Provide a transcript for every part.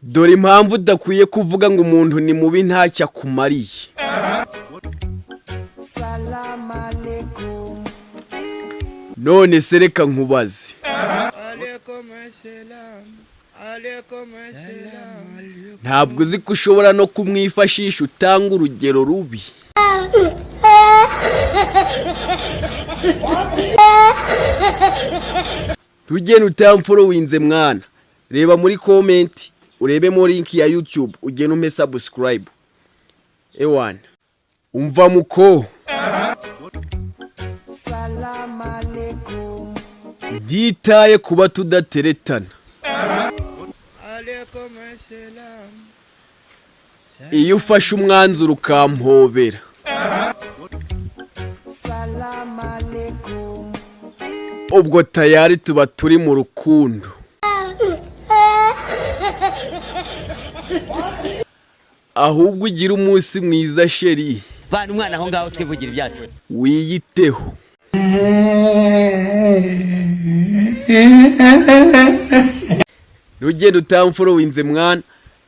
Dore impamvu udakwiye kuvuga ngo umuntu ni mubi ntacyo akumariye. None se reka nkubaze, ntabwo uzi ko ushobora no kumwifashisha utanga urugero rubi? Tugende utamforowinze mwana, reba muri comment urebemo link ya YouTube ugende umpe subscribe. Ewana umva muko, ntitaye kuba tudateretana, iyo ufashe umwanzuro ukampobera, ubwo tayari tuba turi mu rukundo. Ahubwo ugira umunsi mwiza sheri, Vana umwana aho ngaho twivugira ibyacu. Wiyiteho. Ntugende utamforowinze mwana,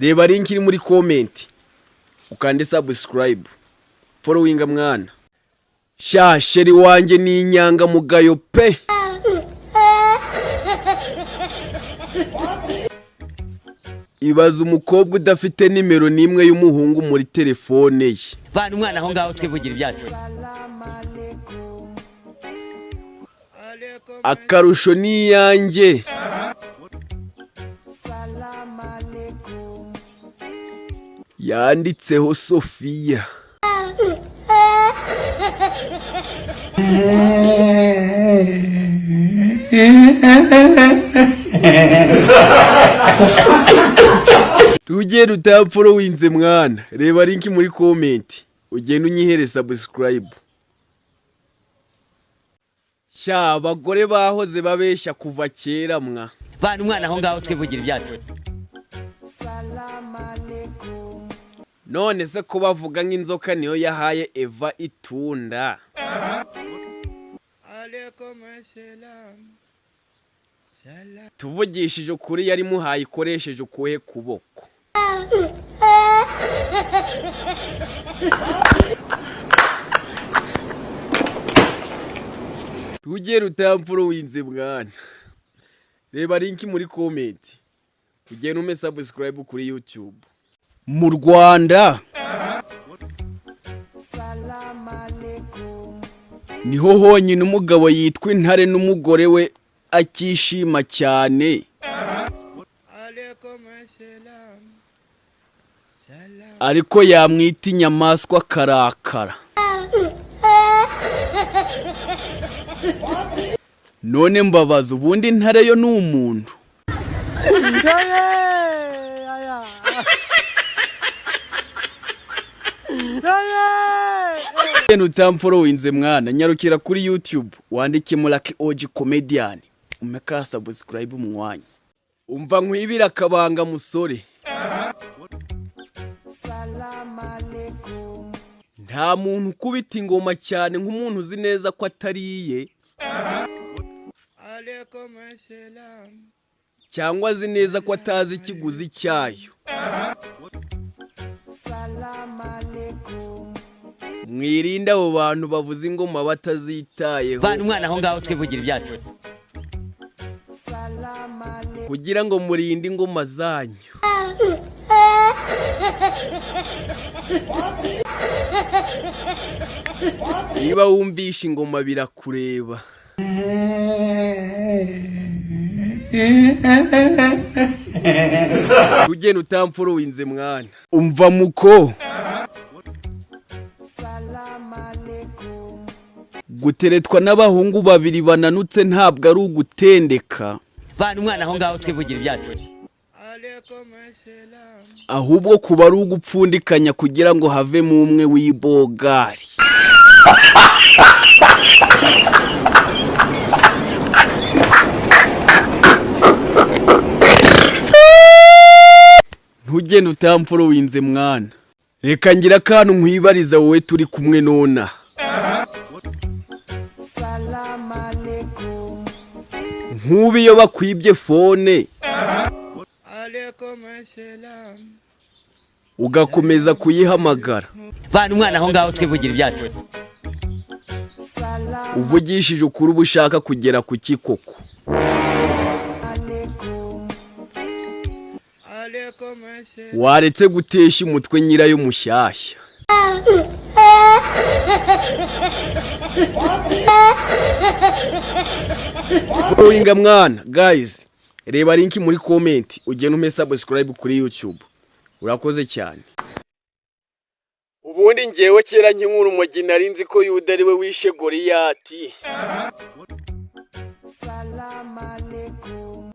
reba link iri muri comment ukande subscribe, forowinga mwana. Sha sheri wanjye ni inyangamugayo pe. Ibaza umukobwa udafite nimero n'imwe y'umuhungu muri telefone ye. Vana umwana aho ngaho twivugira ibyacu. Akarusho ni iyanjye yanditseho Sofiya. Tugende utamforowinze mwana, reba link muri comment ugende unyihere subscribe. Sha abagore bahoze babeshya kuva kera mwa. Vana umwana aho ngaho twivugira ibyacu. None se ko bavuga nk'inzoka niyo yahaye Eva itunda? Tuvugishije ukuri yari muhaye ikoresheje ukuhe kuboko? Tugere utamforowinze mwana, reba link muri comment ugende umpe subscribe kuri YouTube. Mu Rwanda niho honyine umugabo yitwa intare n'umugore we akishima cyane, ariko yamwita inyamaswa akarakara. None mbabaza, ubundi intare yo ni umuntu? Utamforowinze mwana, nyarukira kuri YouTube wandikemo Lucky OG Comedian umpe ka subscribe umwanya. Umva nkwibira akabanga musore, nta muntu ukubita ingoma cyane nk'umuntu uzi neza ko atariye cyangwa azi neza ko atazi ikiguzi cyayo. Mwirinde abo bantu bavuza ingoma batazitayeho, Vana umwana aho ngaho twivugira ibyacu. kugira ngo murinde ingoma zanyu. Niba wumvishe ingoma birakureba. Ugenda utamforowinze mwana. Umva muko, guteretwa n'abahungu babiri bananutse ntabwo ari ugutendeka, Vana umwana aho ngaho twivugira ibyacu. ahubwo kuba ari ugupfundikanya kugira ngo havemo umwe w'ibogari. Ntugende utamforowinze mwana, reka ngira akantu nkwibariza wowe turi kumwe nona. Nk'ubu iyo bakwibye fone Ugakomeza kuyihamagara. Vana umwana aho ngaho twivugira ibyacu. Uvugishije ukuri, uba ushaka kugera ku kikoko? Waretse gutesha umutwe nyirayo mushyashya. Followinga mwana guys, reba link muri comment ugende umpe subscribe kuri YouTube. Urakoze cyane. Ubundi ngewe kera nkinkura urumogi nari nzi ko Yuda ari we wishe Goliyati.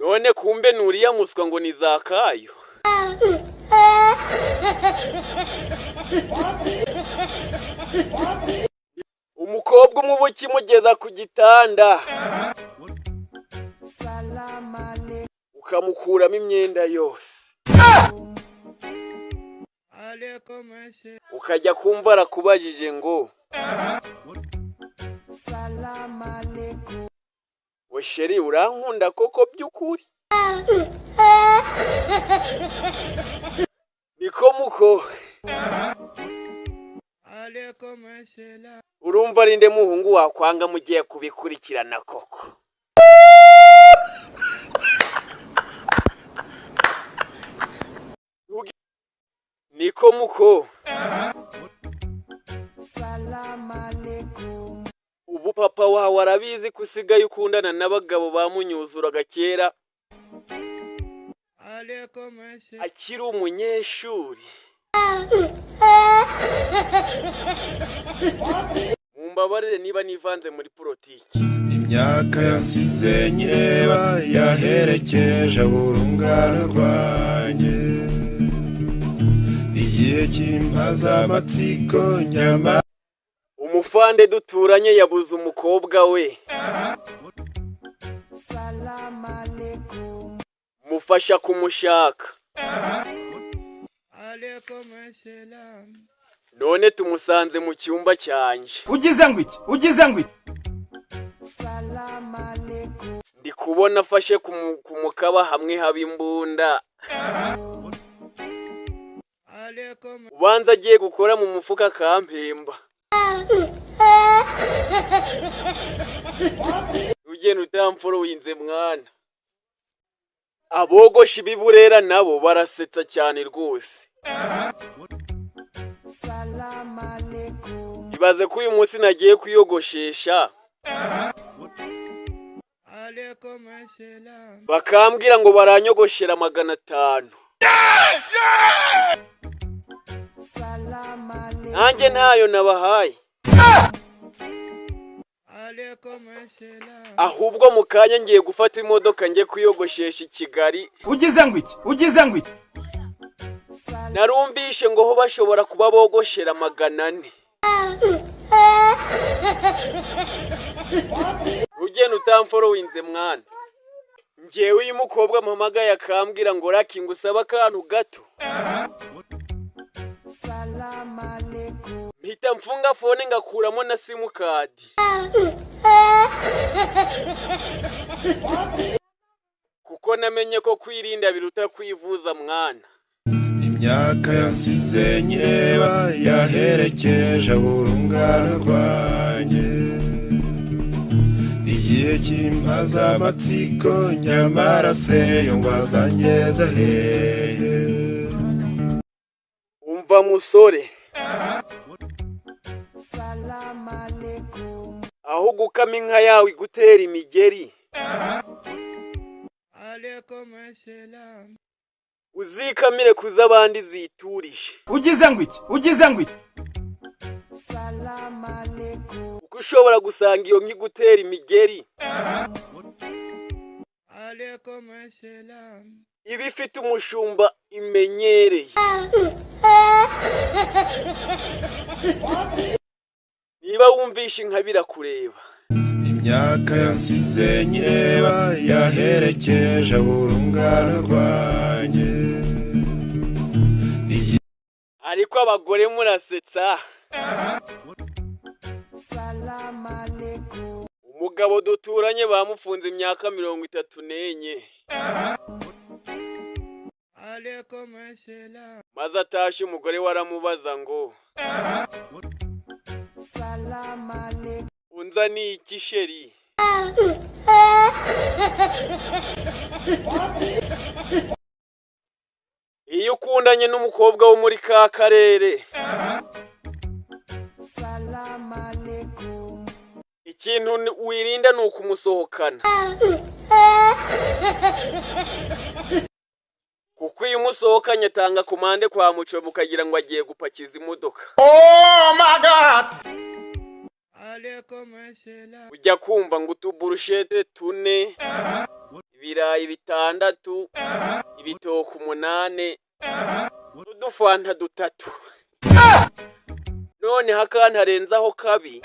None kumbe nuriya muswa ngo ni Zakayo. Umukobwa umwe uba ukimugeza ku gitanda ukamukuramo imyenda yose, ukajya kumva arakubajije ngo we chérie urankunda koko by'ukuri? Niko muko urumva ari nde muhungu wakwanga mugiye kubikurikirana koko? Niko muko ubu papa wawe arabizi ko usigaye ukundana n'abagabo bamunyuzuraga kera akiri umunyeshuri. Mumbabarire niba nivanze muri politiki. Imyaka yansize nyireba yaherekeje urungano rwanjye, igihe cy'impaza amatsiko nyama. Umufande duturanye yabuze umukobwa we, mufasha kumushaka. None tumusanze mu cyumba cyanje. Ugize ngo iki? Ugize ngo iki? Ndi kubona afashe ku mukaba hamwe haba imbunda. Ubanza agiye gukora mu mufuka kampemba. Ugenda utamforowinze mwana. Abogosha ibiburera nabo barasetsa cyane rwose. Ibaze ko uyu munsi nagiye kwiyogoshesha bakambwira ngo baranyogoshera 500. Nanjye ntayo nabahaye. Ahubwo mu kanya ngiye gufata imodoka njye kwiyogoshesha i Kigali. Ugize ngo iki? Ugize ngo iki? Narumvishe ngo ho bashobora kuba bogoshera 400. Ugenda utamforowinze mwana. Ngewe uyu mukobwa mpamagaye akambwira ngo raki ngusaba akantu gato, mpita mfunga fone ngakuramo na simukadi. Kuko namenye ko kwirinda biruta kwivuza mwana. Imyaka yansize nyireba yaherekeje urungano rwanjye, igihe cy'impaza amatsiko nyamara se yo ngo azangeze hehe? Umva musore, aho gukama inka yawe igutera imigeri, uzikamire kuza abandi ziturije. Ugize ngo iki? Ugize ngo iki? Kuko ushobora gusanga iyo nka igutera imigeri iba ifite umushumba imenyereye. Niba wumvishe inka birakureba. Imyaka yansize nyireba yaherekeje urungano rwanjye. Ariko abagore murasetsa. Umugabo duturanye bamufunze imyaka 34. Maze atashye, umugore we aramubaza ngo: "Unzaniye iki, chéri?" Iyo ukundanye n'umukobwa wo muri ka karere, ikintu wirinda ni ukumusohokana, kuko iyo umusohokanye atanga komande kwa muco, ukagira ngo agiye gupakiza imodoka. Oh my God! Ujya kumva ngo utuburushete tune, ibirayi 6, ibitoki 8, n'udufanta 3. Noneho akantu arenzaho kabi,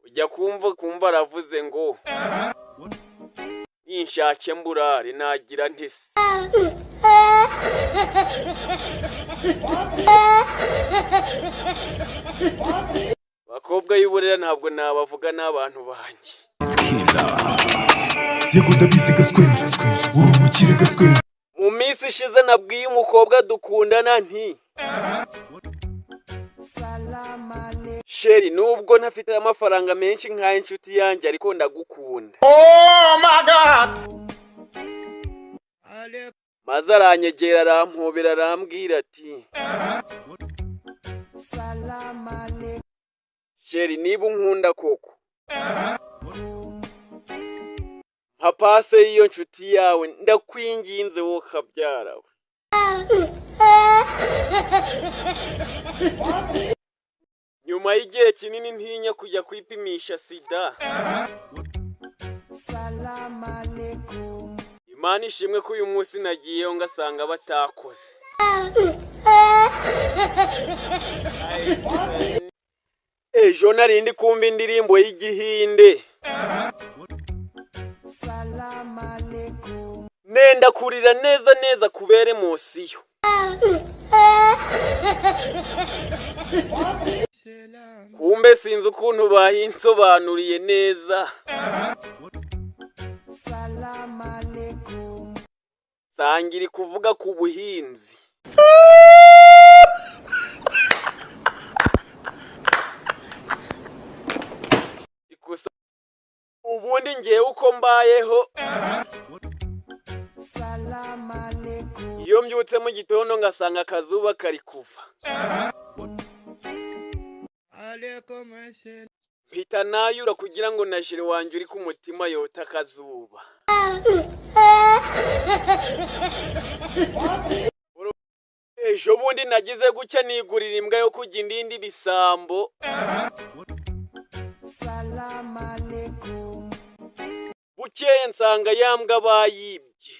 ujya kumva aravuze ngo: "Ninshake mburare nagira ntese." Bakobwa y'uburera ntabwo nabavuga n'abantu banjye. Yego, ndabizi gaswere, uri umukire gaswere. Mu minsi ishize nabwiye umukobwa dukundana nti: "Chéri, nubwo ntafite amafaranga menshi nk'ay'inshuti yanjye, ariko ndagukunda." Oh my God! Maze aranyegera, arampobera, arambwira ati: "Chéri, niba unkunda koko, mpa pase y'iyo nshuti yawe, ndakwinginze wowe kabyara we." Nyuma y'igihe kinini ntinya kujya kwipimisha sida, Imana ishimwe ko uyu munsi nagiyeyo ngasanga batakoze. Ejo narindi kumva indirimbo y'igihinde, nenda kurira neza neza kubera emosiyo. Kumbe sinzi ukuntu bayinsobanuriye neza, sangira kuvuga ku buhinzi. Ubundi ngewe uko mbayeho, iyo mbyutse mu gitondo ngasanga akazuba kari kuva, mpita nayura kugira ngo na jire wanjye uri ku mutima yota akazuba. Ejo bundi nagize gutya nigurira imbwa yo kujya indindi bisambo. Bukeye nsanga ya mbwa bayibye.